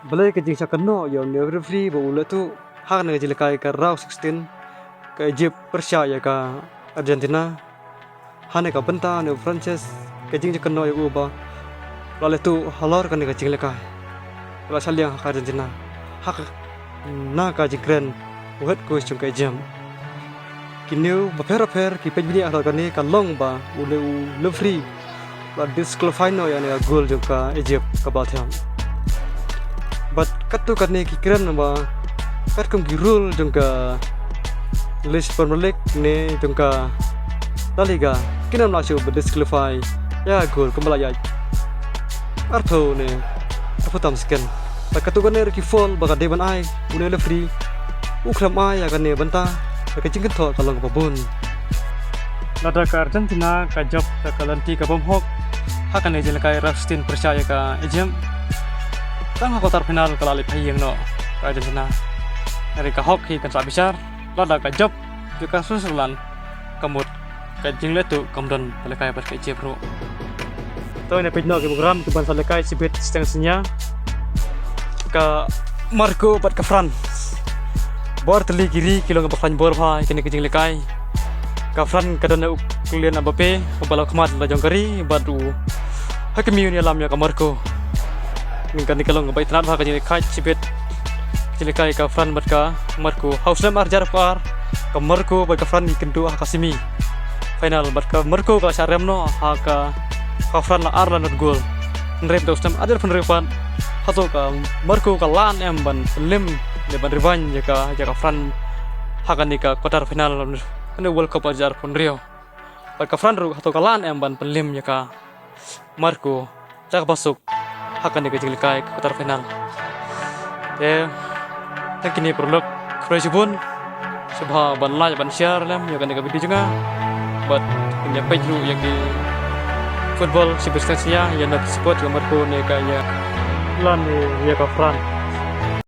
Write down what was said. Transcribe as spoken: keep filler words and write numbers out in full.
Balei ka jingshah kynnoh ïa une u referee ba u leh tuh ha kane ka jingïalehkai ka round sixteen, ka Egypt pyrshah ïa ka Argentina. Hane ka bynta une u Francis, ka jingshah kynnoh ïa u ba la leh tuh halor kane ka jingïalehkai, la shah liang ha ka Argentina, ha ka, na ka jingkren u head coach jong ka Egypt. Ki news bapher bapher ki pynbna halor kane ka long ba une u referee la disqualify noh ïa kane ka goal jong ka Egypt kaba thiam. Bad katto katne ki kren ba katkum ki rule jong ka English Premier League ne jong ka La Liga, kin ym lah shuh ban disqualify ïa ka goal kumba la ïaid arphew ne arphew tam second. Bad katto katne ruh ki foul ba ka dei ban ai une u referee, u khlem ai ïa kane bynta ba ka jingkynthoh ka long kaba bun. Lada ka Argentina ka jop da ka lynti ka bymhok ha kane ka jingïalehkai round sixteen pyrshah ïa ka Egypt, tang ha quarter final ka la leit phai ïing noh ka Argentina. Hynrei ka hok hi kan sa bishar, lada ka jop jong ka Switzerland, ka mut ka jingleh tuh kam don ban ïalehkai bad ka Egypt ruh. To ngin ïa peit noh ki program kiban sa ïalehkai shibit shiteng synñia. Ka Morocco bad ka France, bor tylli ki ri ki long kiba khlaiñ bor bha ïa kane ka jingïalehkai. Ka France ka don ïa u Kylian Mbappe uba la khmat la jong ka ri bad u Hakimi un ïalam ïa ka Morocco. Kane ka long kaba itynnad ha ka jingïalehkai shibit, jingïalehkai ka France bad ka Morocco. Ha u snem ar hajar arphew ar, ka Morocco bad ka France ki kynduh ha ka semi final bad ka Morocco ka la shah rem noh ha ka, ka France la ar la not goal. Hynrei ha u snem ar hajar arphew hynriew pat, hato ka Morocco ka lah ne em ban pynlem ne ban revenge ïa ka, ïa ka France ha kane ka quarter final kane World Cup ar hajar arphew hynriew? Bad ka France ruh hato ka lah ne em ban pynlem ïa ka Morocco da kaba suk ha kane ka jingïalehkai ka quarter final? Te tang kine paralok, khublei shibun. Sngewbha ban like ban share lem ïa kane ka video jong nga. Bad ngin ïa peit ruh ïa ki football shibit shiteng synñia, ïa na support ïa ka Morocco ne ka ïa, lane ïa ka France.